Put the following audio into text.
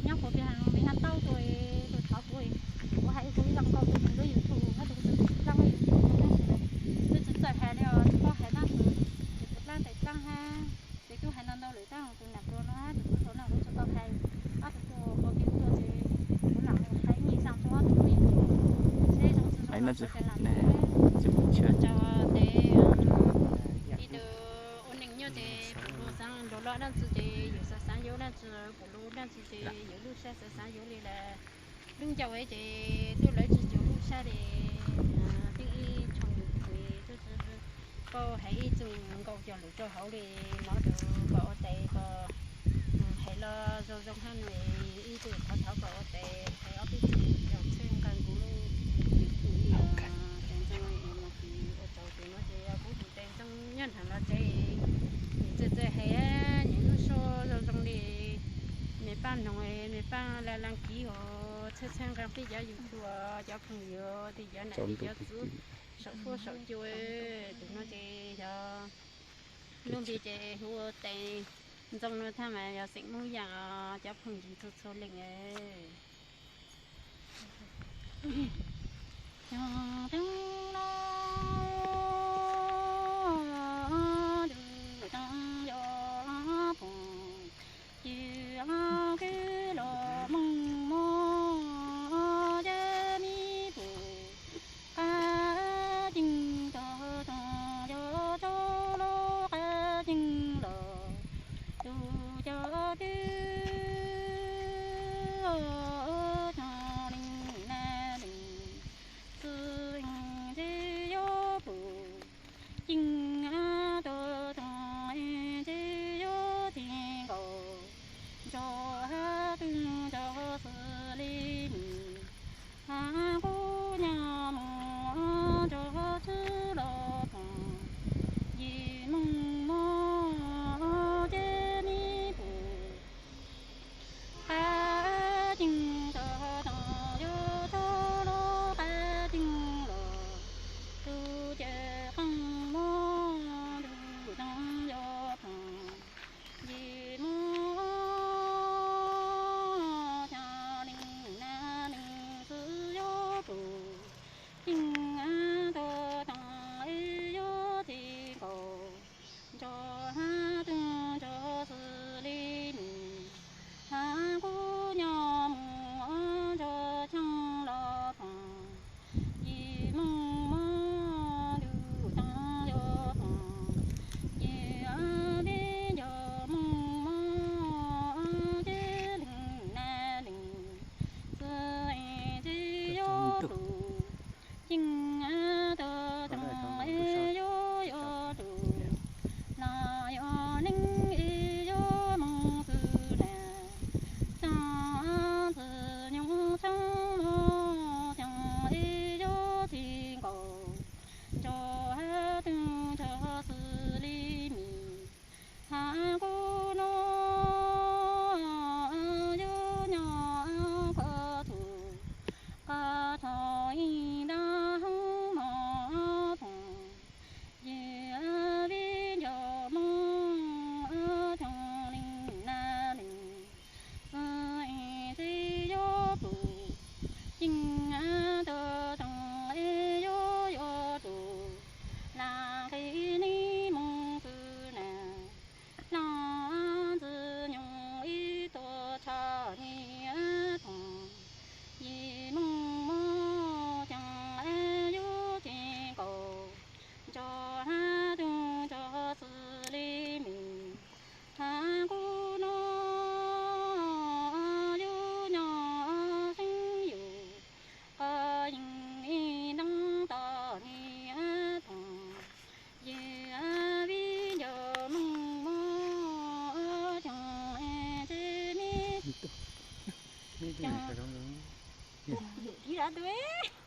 nyob kuv pi ha, pi ha tau tus, tus thov kuv, kuv hais kuv ib los nkaus tus mus lub YouTube, hab tus tus dlaab YouTube tab sis twb tsis txawj hais li os, tsis paub hais tab sis ces kuv dlaab tes dlaab hab ces kuv hais ntau ntau lwm tab tus nam pluag no hab tus tub hluas no kuv tsis tau hais, ob tug tuaj ua kev tuaj ces kuv lam mus hais ib nyuag zag rau ob tug phooj ywg seb zoo tsis zoo los sawv daws lam mus. Tso tes ib tug ua neej nyob ces pum lug xaav nrug lug dlaab tsi ces yus xaav xaav yuav dlaab tsi, pum lug dlaab tsi ces yus lub sab xaav xaav yuav li lawm. Lub ncauj ces twb lawv tsis cuag lub sab li, twb ib tshooj yus ces twb tsis paub hais ib txuj nkaus cov lus rau hauv li no tus kom ua tes kom hais los zoo zoo hab no ib tug thov thov kom ua tes hais ob peb txuj coj txhawb nqa kuv lub YouTube os. Tes ntxoo mus kis ua tsaug tes no ces yog kuv tus tes ntxoo nyob nrhav los tsev, nws txawj txawj hais nws lub suab zoo zoo li, mej pab noog, mej pab la la kiv os, txhawb txhawb nqa peb cov YouTube os, cov phooj ywg, tej cov nam tej cov txiv saum huab saum cua. Tus no ces yog lub npe ces hu ua tes ntxoo no thaj mas yog xeem Moob Yaaj os cov phooj ywg txhua txhua leej. Ceeb tug tug ntse yuav txij nkaus, nrog hab twg nrog xws li mis, hab kub nyog mus nrog tswb los pom, yim moog moog ces nib pum. Qab ceeb tug tug yuav txog lub qab ceeb los, tug ces qeej moog tug tug yuav pom, yim moog cov neeg nam neeg txwv yuav pum, ceeb tug tug yuav txij nkaus, nrog hab twg nrog xws li mis, hab kub nyog mus nrog ceeb los pom, yim moog moog tug tug yuav pom, yim peb ncaug moog moog ces leej nam leej txwv ces yuav pum. Ceeb tug tug yuav yuav lug, los yog neeg es yuav moog xwb na, xaam ntxwg nyoog txheeb moog ceeb es yuav txij nkaus, nrog hab twg nrog xws li mis, hab kub no yuav nyob koj txug, koj txog ib nrab hoob mog phoom, yim peb ncaug moog ceeb leej nam leej txwv ces yuav pum, ceeb tug tug es yuav yuav lug, laj qi nib moog xwb na, laj ntxwg nyoog ib tug tshaj nib phoom, yim moog moog ceeb es yuav txij nkaus, nrog hab twg nrog xws li mis, hab kub no yuav nyob xeeb yus, koj yeej ib nrab tog nib phoom, yim peb ncaug moog moog ceeb ces nib ceeb, yim kib rov tus.